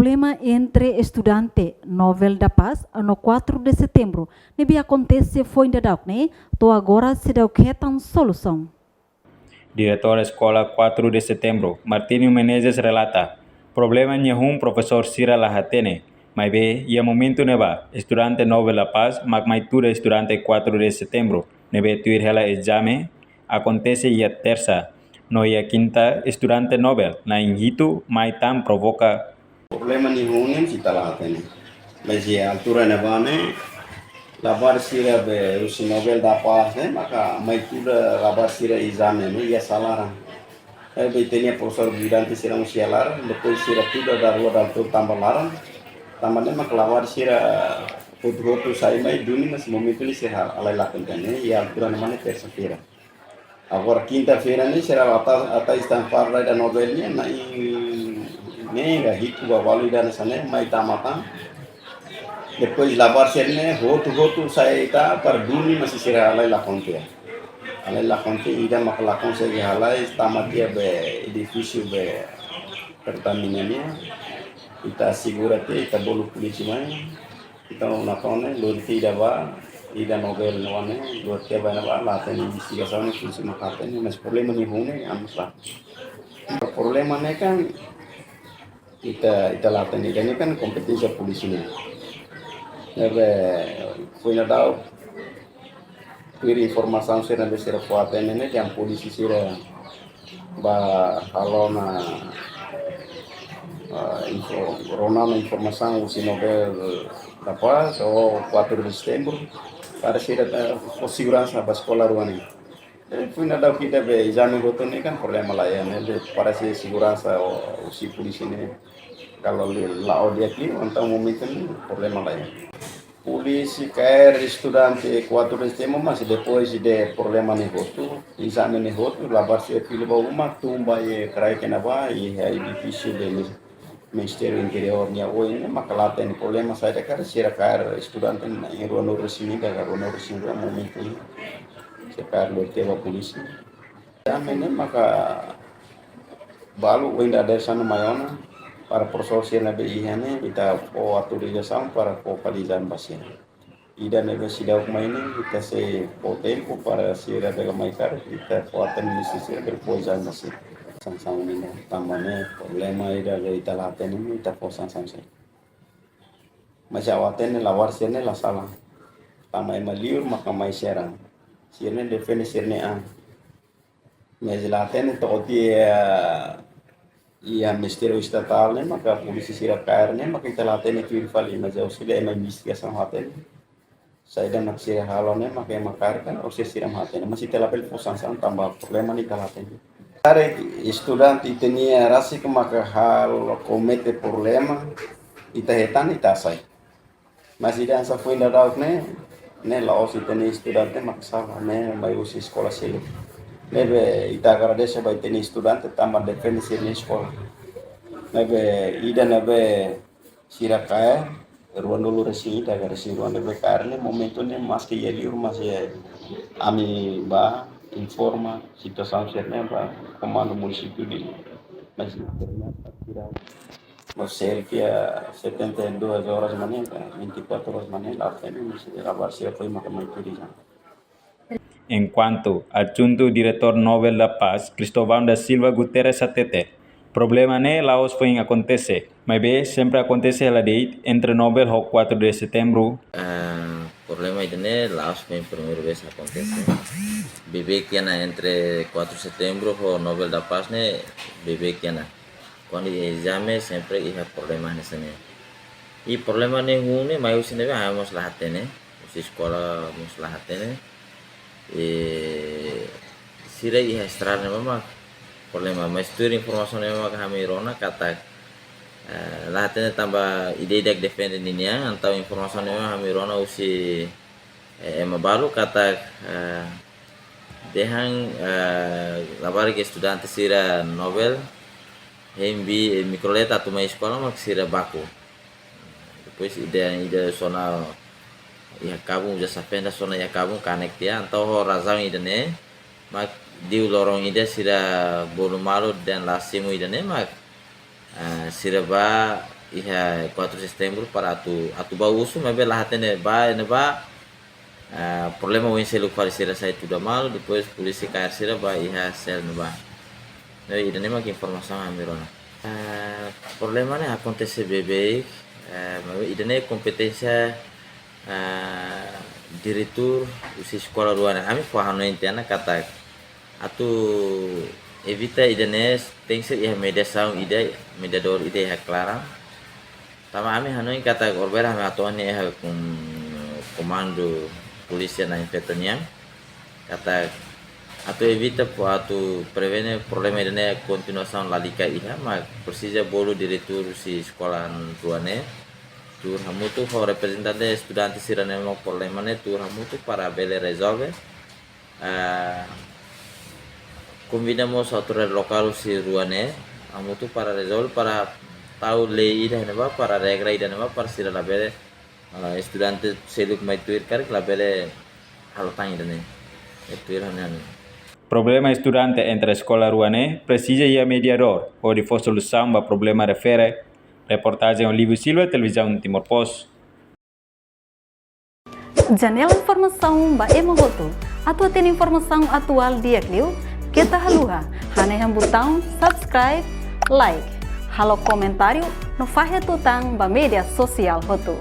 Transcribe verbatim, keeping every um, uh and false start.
Problema entre estudante Nobel da Paz no quatro de Setembro ne'ebé akontese foin daudauk ne'e, to'o agora seidauk hetan solusaun. Diretór Eskola quatro de Setembro, Martinho Menezes relata, problema nia hun profesór sira la hatene, maibé iha momentu ne'ebá, estudante Nobel da Paz mak mai tuda estudante quatro de Setembro ne'ebé tuir hela ezame, akontese iha tersa, no iha kinta estudante Nobel na'in hitu mai tan provoka. Problema nia hun ne'e ita la hatene. Mas iha altura ne'ebá ne'e, labarik sira be husi Nobel da Paz ne'e, maka mai tuda labarik sira ezame ne'e iha sala laran. Ne'ebé ita-nia profesór ajudante sira mós iha laran, depois sira tuda dala rua dala tolu tanba laran. Tanba ne'e maka labarik sira hotu-hotu sai mai duni, mas momentu ne'e sira halai lakon tan ne'e, iha altura ne'ebá ne'e tersa-feira. Agora kinta-feira ne'e sira ata, ata esta fali ida Nobel nian, na'in neen ka hitu ba balu ida hanesan ne'e mai tama tan. Depois labarik sira ne'e hotu-hotu sai tan para duni, mas sira halai lakon tiha. Halai lakon tiha, ida maka la konsege halai, tama tiha be edifísiu be Pertamina nian. Ita segura tiha, ita bolu polísia mai. Entaun, na tone, lori tiha ida ba, ida Nobel ne'ebá ne'e, lori tiha ba ne'ebá, la hatene investigasaun ne'e, polísia mak hatene, mas problema nia hun ne'e, anu sa. Problema ne'e kan, ita, ita la hatene, ida ne'e kan kompeténsia polísia nian. Ne'ebé, foin daudauk, tuir informasaun sira ne'ebé sira fó hatene ne'e, dehan polísia sira ba halo ona, ah, info, rona ona informasaun husi Nobel da Paz ou quatro de Setembro, para sira atu fó seguransa ba eskola rua ne'e. Eh, foin daudauk ita be ezame hotu ne'e kan problema la iha ne'e, be para sira seguransa ou husi polísia ne'e. Kalau la'o di'ak liu, entaun momentu ne'e problema la iha. Polísia kaer estudante quatro de Setembro, mas depois de problema ne'e hotu, ezame ne'e hotu, labarik sira fila ba uma, tun ba iha kraik ne'ebá, iha edifísiu de Ministériu Interiór nian oin ne'e, maka la hatene problema saida karik, sira kaer estudante na'in ruanulu resin ida ka ruanulu resin rua momentu ne'e. Sira kaer lori tiha ba polísia. Ezame ne'e maka balu ohin dadeer-saan mai ona para profesór sira ne'ebé iha ne'e, ita fó autorizasaun para fó fali ezame ba sira. Ida ne'ebé seidauk mai ne'e, ita sei fó tempu para sira bele mai karik, ita fó hatene husi sira bele fó ezame ba sira. Sansaun ne'e, tanba ne'e problema ida be ita la hatene ne'e, ita fó sansaun sai. Mas ha'u hatene labarik sira ne'e la sala. Tanba ema liur maka mai serang. Sira ne'e defende sira-nia an. Mas la hatene to'o tiha iha Ministériu Estatál ne'e maka polísia sira kaer ne'e maka ita la hatene tuir fali, mas ha'u seidauk ema investigasaun hatene. Saida mak sira halo ne'e maka ema kaer kan, ou se sira mak hatene. Mas ita labele fó sansaun tanba problema ne'e ita la hatene. Karik estudante ita-nia rasik maka halo komete problema, ita hetan ita hasai. Mas ida hanesan foin daudauk ne'e, ne'e la'ós ita-nia estudante mak sala, ne'e mai husi eskola seluk. Ne'ebé ita agradese ba ita-nia estudante tanba defende sira-nia eskola. Ne'ebé ida ne'ebé sira kaer, ruanulu resin ida ka resin rua ne'ebé kaer ne'e momentu ne'e maski iha liur, maski iha, ami bá informa situasaun sira ne'e ba komandu munisípiu di, mas ternyata sira no cerca setenta e duas horas mak ne'e, vinte e quatro horas mak ne'e, la hatene, mas labarik sira foin maka mai tuda ezame. Enkuantu adjuntu Diretór Nobel da Paz, Cristóvão da Silva Guterres hatete, problema ne'e la'ós foin akontese, maibé sempre akontese hela de'it entre Nobel ho quatro de Setembro. Ah, problema ida-ne'e la'ós foin primeira vez akontese. Beibeik ona entre quatro de Setembro ho Nobel da Paz ne'e, beibeik ona. Kuandu ezame sempre iha problema hanesan ne'e. I problema ne'e hun ne'e mai husi ne'ebé, ami mós la hatene, husi eskola mós la hatene. I sira iha estrada ne'ebá mak problema, mas tuir informasaun ne'ebé mak ami rona katak, eh, la hatene tanba ida-idak defende ninia an, entaun informasaun ne'ebé mak ami rona husi, eh, ema balu katak, eh, dehan, eh, labarik estudante sira Nobel hein bi, eh, mikroleta atu mai eskola mak sira baku. Depois ida, ida sona iha kabun, uza safenda sona iha kabun kanek tiha, entaun ho razaun ida-ne'e mak liu loron ida sira bolu malu dehan la simu ida-ne'e mak, eh, sira bá iha kuatru Setembru para atu, atu ba husu, maibé la hatene ba, ne'ebá, ah, problema oin seluk fali sira sai tuda malu, depois polísia kaer sira ba iha sel ne'ebá. Ne'ebé ida-ne'e mak informasaun ami rona. Ah, problema ne'e akontese beibeik, ah, maibé ida-ne'e kompeténsia, ah, diretór husi eskola rua ne'e. Ami fó hanoin tiha ona katak atu evita ida-ne'e tenke ser iha mediasaun ida, mediadór ida iha klaran. Tanba ami hanoin katak orbera ami atu ne'e iha kom-, komandu polísia na'in-feto nian. Katak atu evita po atu prevene problema ida-ne'e kontinuasaun lalika iha, mak presiza bolu diretór husi eskola rua ne'e tuur hamutuk ho reprezentante estudante sira-ne'e mak problema ne'e tuur hamutuk para bele rezolve. Ah, konvida mós autoridade lokál husi rua ne'e hamutuk para rezolve, para tau lei ida ne'ebá, para regra ida ne'ebá, para sira labele, ah, estudante seluk mai tuir karik labele halo tan ida-ne'e. Eh, tuir hanesan ne'e. Problema estudante entre eskola rua ne'e presiza iha mediadór hodi fó solusaun ba problema refere. Reportajen Olívio Silva, Televizaun Timor Post. Janela informasaun ba ema hotu. Atu hatene informasaun atuál di'ak liu, keta haluha hanehan butaun subscribe, like, halo komentáriu no fahe tutan ba média sosiál hotu.